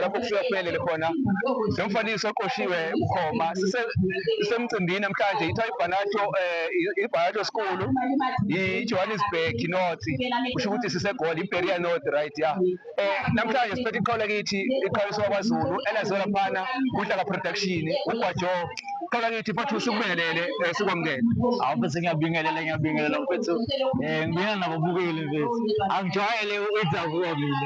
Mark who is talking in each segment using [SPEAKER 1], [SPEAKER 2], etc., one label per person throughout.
[SPEAKER 1] lapho kufika kuphelele khona. Lo mfanekiso oqoshiwe bukhoma sisemcimbini namhlanje ithiwa iBhanato iBhanato School iJohannesburg North kusho ukuthi siseGoli iBerea North right ya. Namhlanje siphethe iqhawe lakithi iqhawe kwaZulu elaziwa laphana kuHlaka Production uGwajo. Qhawe lakithi mfowethu sikubingelele sikwamukele.
[SPEAKER 2] Hawu mfethu ngiyabingelela ngiyabingelela mfethu. Ngibingelela nababukeli mfethu. Angijwayele u-interview mina.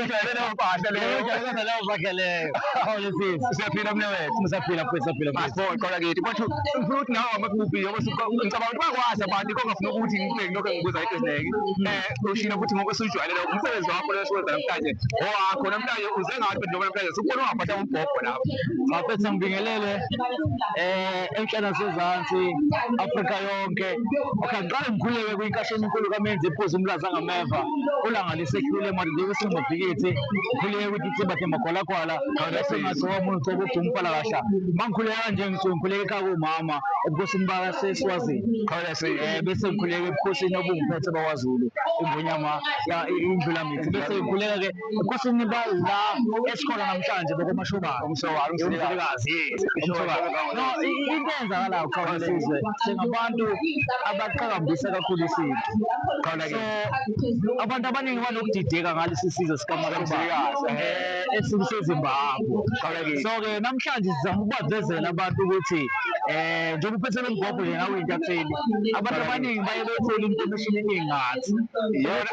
[SPEAKER 1] Ujwayele leyo mpahla leyo.
[SPEAKER 2] Ujwayele leyo mpahla leyo. Hawu mfethu.
[SPEAKER 1] Siyaphila mnewethu.
[SPEAKER 2] Siyaphila mfethu siyaphila mfethu.
[SPEAKER 1] Asibonge qhawe lakithi. Mfowethu ngifuna ukuthi nawe amaphuphi yoba ngicabanga ukuthi bakwazi abantu kongafuna ukuthi ngibe ngilokhu ngibuza into eziningi. Ushilo futhi ngoba usujwayele lokho umsebenzi wakho lo esiwenza namhlanje owakho namhlanje uze ngathi njengoba namhlanje sikubona ungaphatha umbhobho lapho.
[SPEAKER 2] Cha mfethu ngibingelele enhlana sezansi Afrika yonke. Okay ngiqale ngikhuleke kwinkasheni enkulu kaMenzi ephuza umlaza ngameva. Ulanga lisehlule manje njengoba singabhikithi. Ngikhuleke ukuthi itsimba magwalagwala bese ngagcoka umuntu ugcoba udumpala kasha. Mangikhuleka kanje ngisuke ngikhuleka ekhaya kumama ebukhosini baseSwazini. Bese ngikhuleka ebukhosini obungiphethe bakwaZulu iNgonyama ya iNdlulamithi. Bese ngikhuleka ke ebukhosini bala esikhona namhlanje bakoMashobane.
[SPEAKER 1] Umzilikazi,
[SPEAKER 2] yes. Umshobane. No, into eyenzakalayo khona sizwe singabantu abaqhakambisa kakhulu isintu. So abantu abaningi banokudideka ngalesi sizwe sikaMashobane esiseZimbabwe. So-ke namhlanje sizama ukubavezela abantu ukuthi njengoba uphethe lo mbhobho nje nawe uyintatheli, abantu abaningi baye bethole information eningi ngathi.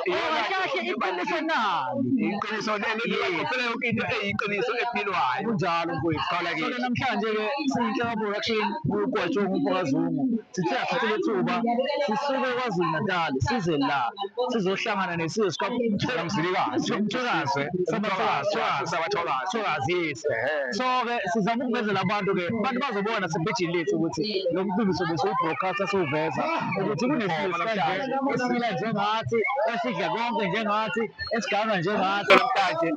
[SPEAKER 1] Iyona
[SPEAKER 2] Kahle iqiniso nali.
[SPEAKER 1] Iqiniso leli phela yonke into eyiqiniso ephilwayo.
[SPEAKER 2] Kunjalo mfowethu. So-ke namhlanje-ke siyiNhlaka Production kuGwajo umfokaZungu. Sithe asithathe lethuba sisuke KwaZulu Natal size la sizohlangana nesizwe
[SPEAKER 1] sikaMzilikazi.
[SPEAKER 2] Mthwakazi.
[SPEAKER 1] Sabathokazi.
[SPEAKER 2] Thokazi, yes. So-ke sizama ukuvezela abantu-ke abantu bazobona sebhejini lethu ukuthi lo mcimbi sobe siwubroadcast siwuveza ukuthi kunesizwe kanje esila njengathi esidla konke njengathi esiganga njengathi.
[SPEAKER 1] Namhlanje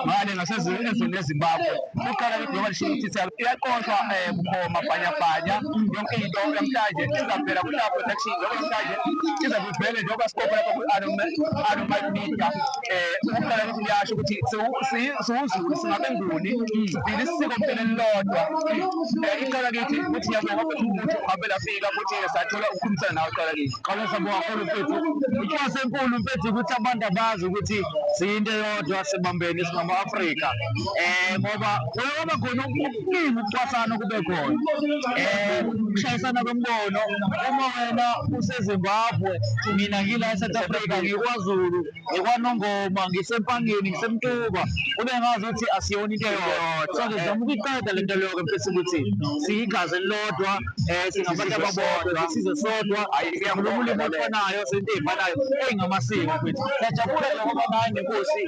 [SPEAKER 1] ngale ngasezweni leZimbabwe uqala i-Global Shift iyaqoshwa bukhoma bhanyabhanya yonke into namhlanje izavela kuHlaka Production njengoba namhlanje izabe ivele njengoba siqopha lapha ku-Anomite Media ukuqala ukuthi kuyasho ukuthi siwuZulu singabeNguni sivile isiko mpilo elilodwa. Iqala kithi ukuthi ngiyabonga futhi ukuthi uhambe lafika futhi sathola ukukhulumisana nawe qala kithi.
[SPEAKER 2] Qala sabonga kakhulu mfethu. Inhloso enkulu mfethu ukuthi abantu abazi ukuthi siyinto eyodwa sibambene singama-Afrika. Ngoba kuye kwaba khona okuningi ukucwasana kube khona. Ukushayisana kwemibono uma wena useZimbabwe mina ngila eSouth Africa ngikwaZulu ngikwaNongoma ngiseMpangeni ngiseMtuba kube ngazi ukuthi asiyona into eyodwa. So ngizama ukuyiqeda le nto leyo-ke mfethu ukuthi siyigazi elilodwa singabantu ababodwa sisizwe sodwa sikhuluma ulimi olufanayo sento ey'fanayo ey'ngamasiko mfethu. Siyajabula nje ngoba naye nenkosi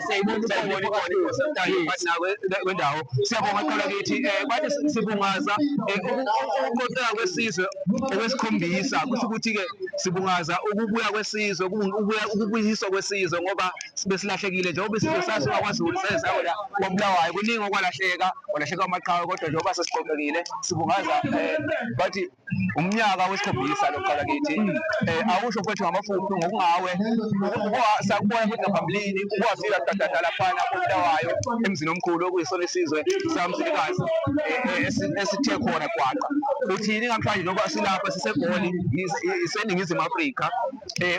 [SPEAKER 2] siyayibona
[SPEAKER 1] ikhona inkosi namhlanje kwendawo. Siyabonga qala kithi bathi sibungaza ukuqoqeka kwesizwe okwesikhombisa kusho ukuthi-ke sibungaza ukubuya kwesizwe ukubuya ukubuyiswa kwesizwe ngoba besilahlekile njengoba isizwe sasuka kwaZulu saye la kwaBulawayo kuningi okwalahleka kwalahleka amaqhawe kodwa njengoba sesiqoqekile sibungaza bathi umnyaka wesikhombisa lokuqala kithi awusho mfowethu ngamafuphi ngokungawe sakubona futhi ngaphambilini ukwafika dadada laphana koBulawayo emzini omkhulu okuyisona isizwe saMzilikazi esithe khona gwaqa. Uthini namhlanje njengoba silapha siseGoli iseNingizimu Afrika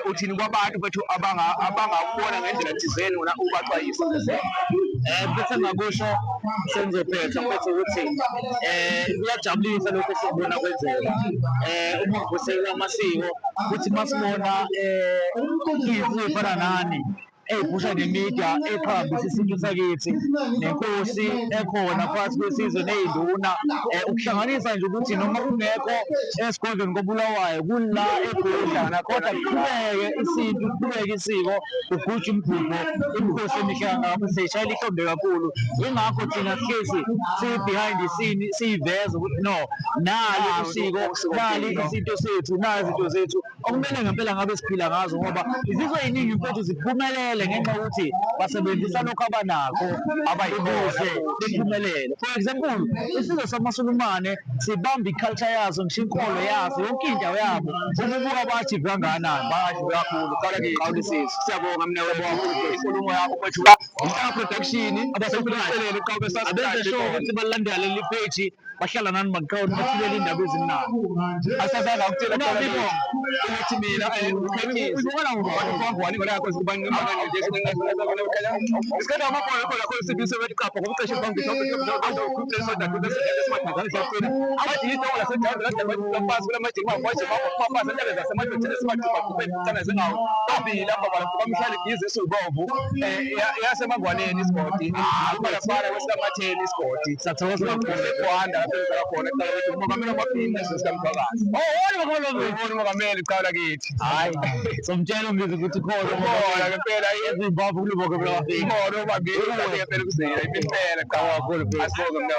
[SPEAKER 1] uthini kwabantu bethu abangakubona ngendlela thizeni wona ubaxwayisa?
[SPEAKER 2] Mfethu engingakusho sengizophetha mfethu ukuthi kuyajabulisa lokhu esikubona kwenzeka uma kuvuselela amasiko futhi masibona izinto ey'fana nani ey'phusha ne-media eqhakambisa isintu sakithi nenkosi ekhona phakathi kwesizwe ney'nduna ukuhlanganisa nje ukuthi noma kungekho esigodlweni koBulawayo kula eGoli kodwa kuqhubeke isintu kuqhubeke isiko kugujwe imigubho imikhosi emihle kangaka siyishayela ihlombe kakhulu. Yingakho thina sihlezi siyi-behind the scene siyiveza ukuthi no nali usiko nali isintu sethu nazi izinto zethu okumele ngempela ngabe siphila ngazo ngoba izizwe ey'ningi mfethu ziphumelele ngenxa yokuthi basebenzisa lokhu abanakho ukuze bephumelele. For example, isizwe samaSulumane sibamba i-culture yaso ngisho inkolo yaso yonke indawo yabo ukubuka ba-achieve kangakanani.
[SPEAKER 1] Ba-achieve kakhulu.
[SPEAKER 2] Qala-ke
[SPEAKER 1] Siyabonga mnewethu inkulumo yakho mfethu. Inhlaka Production
[SPEAKER 2] Abasebenzelele
[SPEAKER 1] qhawe
[SPEAKER 2] abenze sure ukuthi balandela leli page, bahlala nani maqhawe, bathumele indaba ezimnandi.
[SPEAKER 1] Asazange akutshela
[SPEAKER 2] Unaphi
[SPEAKER 1] kuqala ukuthi mina ukhethisi
[SPEAKER 2] Ubona ngubani?
[SPEAKER 1] ngubani ingane yakho zikubani isikhathi amabhola khona khona sibise bethi qapha ngoba uqeshe ibanga yasemangwaneni isigodi ubalafana kwesikaMatheni isigodi
[SPEAKER 2] Siyathokoza kakhulu.
[SPEAKER 1] Gwanda lapho engizalwa khona kuqala ukuthi umongameli wamabhizinisi sikamphakathi.
[SPEAKER 2] Oh, wona umongameli.
[SPEAKER 1] Ubona umongameli kuqala kithi.
[SPEAKER 2] Hayi, somtshela umbizi ukuthi khona
[SPEAKER 1] Khona ngempela
[SPEAKER 2] eZimbabwe kulo mongameli wafika.
[SPEAKER 1] Khona ubambile ngempela kuzila impela
[SPEAKER 2] Kakhulu.
[SPEAKER 1] Asibonge mna.